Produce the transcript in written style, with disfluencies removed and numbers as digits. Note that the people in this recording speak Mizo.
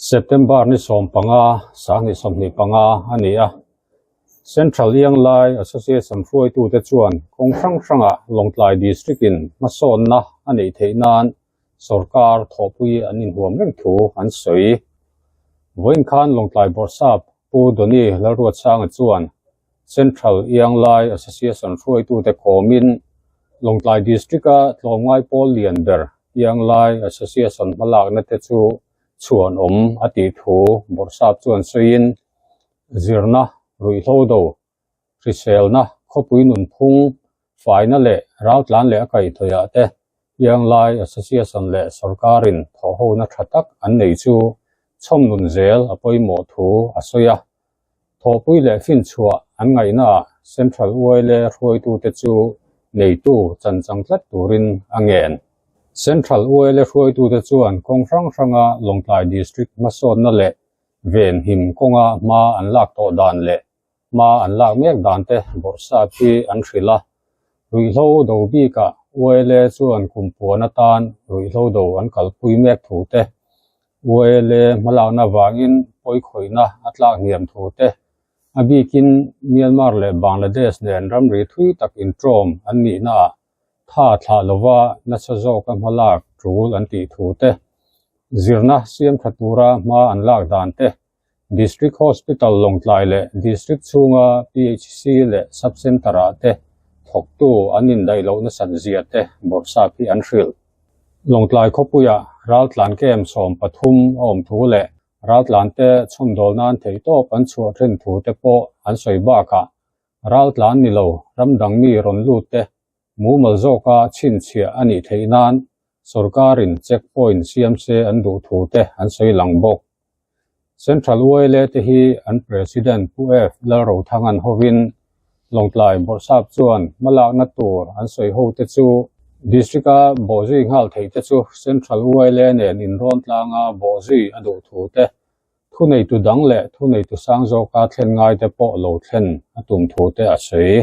September ni 15, 2025 a ni a. Central Ianglai Association hruaitute chuan kawng hrang hrangah Lawngtlai District-in hmasawnna a neih theih nan sorkar thawhpui an inhuam reng thu an sawi. Vawiin khan Lawngtlai Bawrhsap Pu Donny Lalruatsanga chuan Central Ianglai Association hruaitute kawmin Lawngtlai District-a tlawmngai pawl lian ber Ianglai Association hmalakna te chu chhuanawm a tih thu Bawrhsap chuan sawiin zirna, ruihhlo do, hriselna, khawpui nunphung, faina leh raltlan leh a kaihthawihah te Ianglai Association leh sorkarin thawhhona tha tak an nei chu chhawmnun zel a pawimawh thu a sawi a. Thawhpui leh finchhuah an ngaihnaah Central Uaile hruaitute chu neitu chanchang tlat turin a ngen. Central Uaile hruaitute chuan kawng hrang hranga Lawngtlai District hmasawnna leh venhim kawnga hma an lak tawh dan leh hma an lak mek dan te bawrhsap hi an hrilh a. Ruihhlo do bikah ULA chuan kum puan atan ruihhlo do an kalpui mek thu te, ULA hmalakna vangin pawikhawihna a tlak hniam thu te, a bikin Myanmar leh Bangladesh nen ramri thui tak intawm an nihnaah tha thlah lova nasa zawka hmalak tul an tih thu te, zirna siam tha tura hma an lak dan te, District Hospital Lawngtlai leh District chhunga PHC leh Sub Centre ah te thawktu an indaih loh nasat zia te bawrhsap hi an hrilh. Lawngtlai khawpuiah raltlan camp 13 a awm thu leh raltlan te chhawmdawl nan theihtawp an chhuah then thu te pawh an sawi bakah raltlan ni lo ram dang mi rawn lut te mumal zawka chhinchhiah a nih theih nan sorkarin check point siam se an duh thu te an sawi lang bawk. Central ULA te hi an President Pu F Lalrothangan hovin Lawngtlai Bawrhsap chuan hmalakna tur an sawi ho te chu District-a bawhzui nghal theih te chu Central ULA nen inrawn tlanga bawhzui a duh thu te, thuneitu dang leh thuneitu sang zawka thlen ngai te pawh lo thlen a tum thu te a sawi.